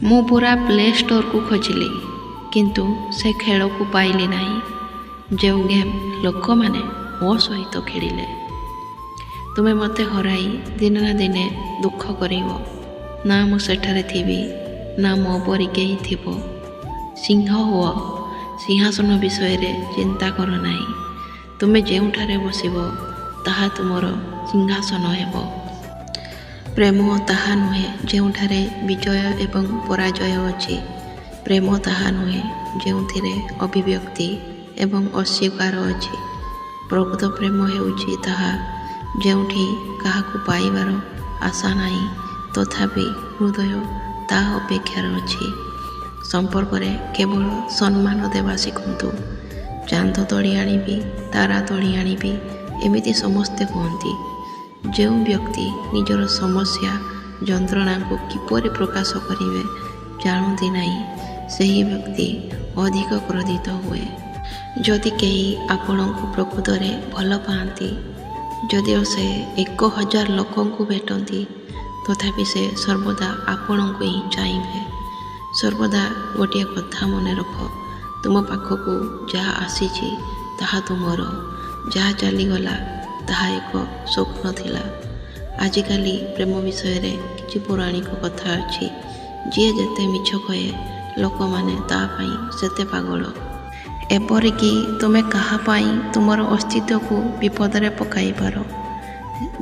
ମୁଁ ପୂରା ପ୍ଲେ ଷ୍ଟୋରକୁ ଖୋଜିଲି, କିନ୍ତୁ ସେ ଖେଳକୁ ପାଇଲି ନାହିଁ ଯେଉଁ ଗେମ୍ ଲୋକମାନେ ମୋ ସହିତ ଖେଳିଲେ। ତୁମେ ମୋତେ ହରାଇ ଦିନେ ନା ଦିନେ ଦୁଃଖ କରିବ। ନା ମୁଁ ସେଠାରେ ଥିବି, ନା ମୋ ପରି କେହି ଥିବ। ସିଂହ ହୁଅ, ସିଂହାସନ ବିଷୟରେ ଚିନ୍ତା କର ନାହିଁ। ତୁମେ ଯେଉଁଠାରେ ବସିବ ତାହା ତୁମର ସିଂହାସନ ହେବ। ପ୍ରେମ ତାହା ନୁହେଁ ଯେଉଁଠାରେ ବିଜୟ ଏବଂ ପରାଜୟ ଅଛି। ପ୍ରେମ ତାହା ନୁହେଁ ଯେଉଁଥିରେ ଅଭିବ୍ୟକ୍ତି ଏବଂ ଅସ୍ୱୀକାର ଅଛି। ପ୍ରକୃତ ପ୍ରେମ ହେଉଛି ତାହା ଯେଉଁଠି କାହାକୁ ପାଇବାର ଆଶା ନାହିଁ, ତଥାପି ହୃଦୟ ତା ଅପେକ୍ଷାରେ ଅଛି। ସମ୍ପର୍କରେ କେବଳ ସମ୍ମାନ ଦେବା ଶିଖନ୍ତୁ। ଚାନ୍ଦ ତୋଳି ଆଣିବି, ତାରା ତୋଳି ଆଣିବି, ଏମିତି ସମସ୍ତେ କୁହନ୍ତି। ଯେଉଁ ବ୍ୟକ୍ତି ନିଜର ସମସ୍ୟା, ଯନ୍ତ୍ରଣାକୁ କିପରି ପ୍ରକାଶ କରିବେ ଜାଣନ୍ତି ନାହିଁ, ସେହି ବ୍ୟକ୍ତି ଅଧିକ କ୍ରୋଧିତ ହୁଏ। ଯଦି କେହି ଆପଣଙ୍କୁ ପ୍ରକୃତରେ ଭଲ ପାଆନ୍ତି, ଯଦିଓ ସେ 1000 ଲୋକଙ୍କୁ ଭେଟନ୍ତି, ତଥାପି ସେ ସର୍ବଦା ଆପଣଙ୍କୁ ହିଁ ଚାହିଁବେ। ସର୍ବଦା ଗୋଟିଏ କଥା ମନେ ରଖ, ତୁମ ପାଖକୁ ଯାହା ଆସିଛି ତାହା ତୁମର, ଯାହା ଚାଲିଗଲା ତାହା ଏକ ସ୍ୱପ୍ନ ଥିଲା। ଆଜିକାଲି ପ୍ରେମ ବିଷୟରେ କିଛି ପୌରାଣିକ କଥା ଅଛି। ଯିଏ ଯେତେ ମିଛ କହେ, ଲୋକମାନେ ତା ପାଇଁ ସେତେ ପାଗଳ। ଏପରିକି ତୁମେ କାହା ପାଇଁ ତୁମର ଅସ୍ତିତ୍ୱକୁ ବିପଦରେ ପକାଇପାର।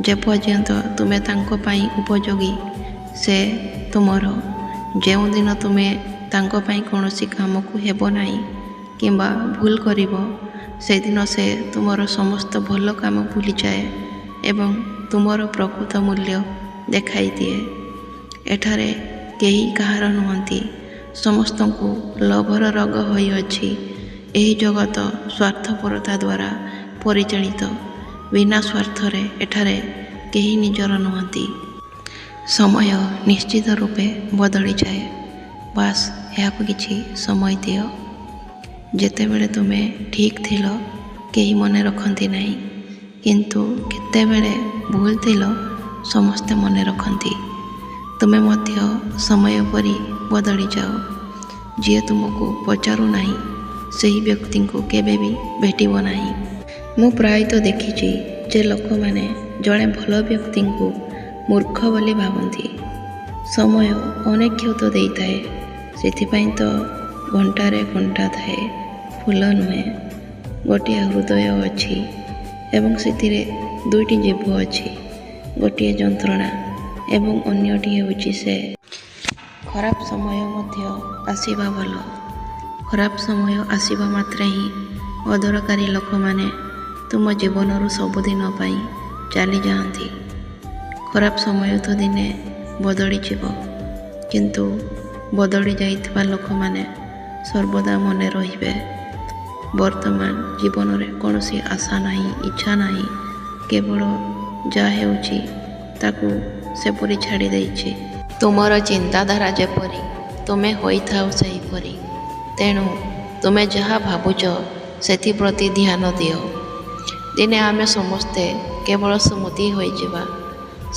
ଯେପର୍ଯ୍ୟନ୍ତ ତୁମେ ତାଙ୍କ ପାଇଁ ଉପଯୋଗୀ, ସେ ତୁମର। ଯେଉଁଦିନ ତୁମେ ତାଙ୍କ ପାଇଁ କୌଣସି କାମକୁ ହେବ ନାହିଁ କିମ୍ବା ଭୁଲ କରିବ, ସେଦିନ ସେ ତୁମର ସମସ୍ତ ଭଲ କାମ ଭୁଲିଯାଏ ଏବଂ ତୁମର ପ୍ରକୃତ ମୂଲ୍ୟ ଦେଖାଇଦିଏ। ଏଠାରେ କେହି କାହାର ନୁହନ୍ତି। ସମସ୍ତଙ୍କୁ ଲୋଭର ରୋଗ ହୋଇଅଛି। ଏହି ଜଗତ ସ୍ୱାର୍ଥପରତା ଦ୍ୱାରା ପରିଚାଳିତ। ବିନା ସ୍ୱାର୍ଥରେ ଏଠାରେ କେହି ନିଜର ନୁହନ୍ତି। ସମୟ ନିଶ୍ଚିତ ରୂପେ ବଦଳିଯାଏ, ବାସ୍ ଏହାକୁ କିଛି ସମୟ ଦିଅ। ଯେତେବେଳେ ତୁମେ ଠିକ୍ ଥିଲ, କେହି ମନେ ରଖନ୍ତି ନାହିଁ, କିନ୍ତୁ କେତେବେଳେ ଭୁଲ ଥିଲ, ସମସ୍ତେ ମନେ ରଖନ୍ତି। ତୁମେ ମଧ୍ୟ ସମୟ ପରି ବଦଳିଯାଅ। ଯିଏ ତୁମକୁ ପଚାରୁନାହିଁ, ସେହି ବ୍ୟକ୍ତିଙ୍କୁ କେବେ ବି ଭେଟିବ ନାହିଁ। ମୁଁ ପ୍ରାୟତଃ ଦେଖିଛି ଯେ ଲୋକମାନେ ଜଣେ ଭଲ ବ୍ୟକ୍ତିଙ୍କୁ ମୂର୍ଖ ବୋଲି ଭାବନ୍ତି। ସମୟ ଅନେକ କ୍ଷତ ଦେଇଥାଏ, ସେଥିପାଇଁ ତ ଘଣ୍ଟାରେ କଣ୍ଟା ଥାଏ, ଫୁଲ ନୁହେଁ। ଗୋଟିଏ ହୃଦୟ ଅଛି ଏବଂ ସେଥିରେ ଦୁଇଟି ଜିଭ ଅଛି, ଗୋଟିଏ ଯନ୍ତ୍ରଣା ଏବଂ ଅନ୍ୟଟି ହେଉଛି ସେ। ଖରାପ ସମୟ ମଧ୍ୟ ଆସିବା ଭଲ। ଖରାପ ସମୟ ଆସିବା ମାତ୍ରେ ହିଁ ଅଦରକାରୀ ଲୋକମାନେ ତୁମ ଜୀବନରୁ ସବୁଦିନ ପାଇଁ ଚାଲିଯାଆନ୍ତି। ଖରାପ ସମୟ ତ ଦିନେ ବଦଳିଯିବ, କିନ୍ତୁ ବଦଳି ଯାଇଥିବା ଲୋକମାନେ ସର୍ବଦା ମନେ ରହିବେ। ବର୍ତ୍ତମାନ ଜୀବନରେ କୌଣସି ଆଶା ନାହିଁ, ଇଚ୍ଛା ନାହିଁ, କେବଳ ଯାହା ହେଉଛି ତାକୁ ସେପରି ଛାଡ଼ି ଦେଇଛି। ତୁମର ଚିନ୍ତାଧାରା ଯେପରି, ତୁମେ ହୋଇଥାଅ ସେହିପରି। ତେଣୁ ତୁମେ ଯାହା ଭାବୁଛ ସେଥିପ୍ରତି ଧ୍ୟାନ ଦିଅ। ଦିନେ ଆମେ ସମସ୍ତେ କେବଳ ସ୍ମୃତି ହୋଇଯିବା।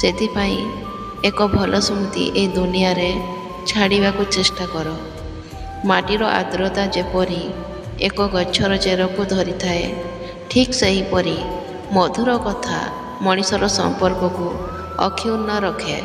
ସେଥିପାଇଁ ଏକ ଭଲ ସ୍ମୃତି ଏ ଦୁନିଆରେ ଛାଡ଼ିବାକୁ ଚେଷ୍ଟା କର। ମାଟିର ଆର୍ଦ୍ରତା ଯେପରି ଏକ ଗଛର ଚେରକୁ ଧରିଥାଏ, ଠିକ୍ ସେହିପରି ମଧୁର କଥା ମଣିଷର ସମ୍ପର୍କକୁ ଅକ୍ଷୁଣ୍ଣ ରଖେ।